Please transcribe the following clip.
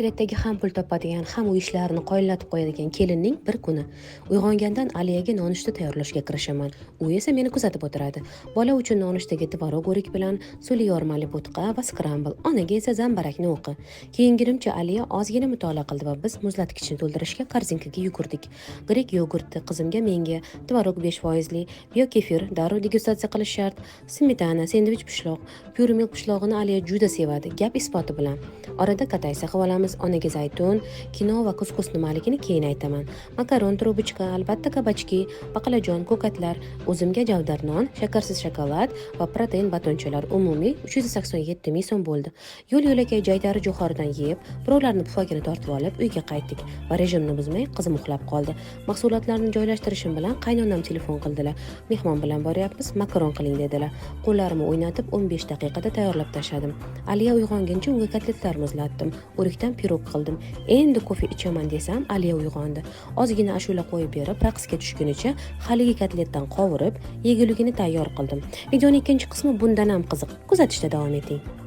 Dekretdagi ham pul topadigan, ham uy ishlarini qoyillatib qo'yadigan kelinning bir kuni. Uyg'ongandan Aliyaga nonushta tayyorlashga kirishaman. U esa meni kuzatib o'tiradi. Bola uchun nonushtaga tvorog o'rik bilan suli yormali bo'tqa va scramble, onaga esa zambarakni o'qi. Keyingirimcha Aliya ozgina mutolaa qildi va biz muzlatgichni to'ldirishga korzinkaga yugurdik. Grek yogurti qizimga, menga, tvorog 5 foizli, biokefir darrov degustatsiya qilish shart, smetana, sendvich pishloq, Pure Milk pishlog'ini Aliya juda sevadi, gap isboti bilan. Orada kataysa qilib olamiz, onaga zaytun, kino va kuskus nimaligini keyin aytaman. Makaron, трубочка, albatta кабачки, baqlajon, ko'katlar, o'zimga javdar non, shakarsiz shokolad va protein batonchalar, umumiy 387 ming so'm bo'ldi. Yo'l yo'lakay jaytari jo'xoridan yeb, birovlarni pufagini tortib olib uyga qaytdik va rejimni buzmay qizim uxlab qoldi. Mahsulotlarni joylashtirishim bilan qaynonam telefon qildilar. Mehmon bilan boryapmiz, makaron qiling dedilar. Qo'llarimni o'ynatib 15 daqiqada tayyorlab tashladim. Aliya uyg'onguncha unga kotletlar muzlatdim. O'rikdan pirog qildim. Endi kofe ichaman desam, Aliya uyg'ondi. Ozgina ashula qo'yib berib, raqsga tushgunicha haligi kotletdan qovurib, yeguligini tayyor qildim. Videoning ikkinchi qismi bundan ham qiziq. Kuzatishda davom eting.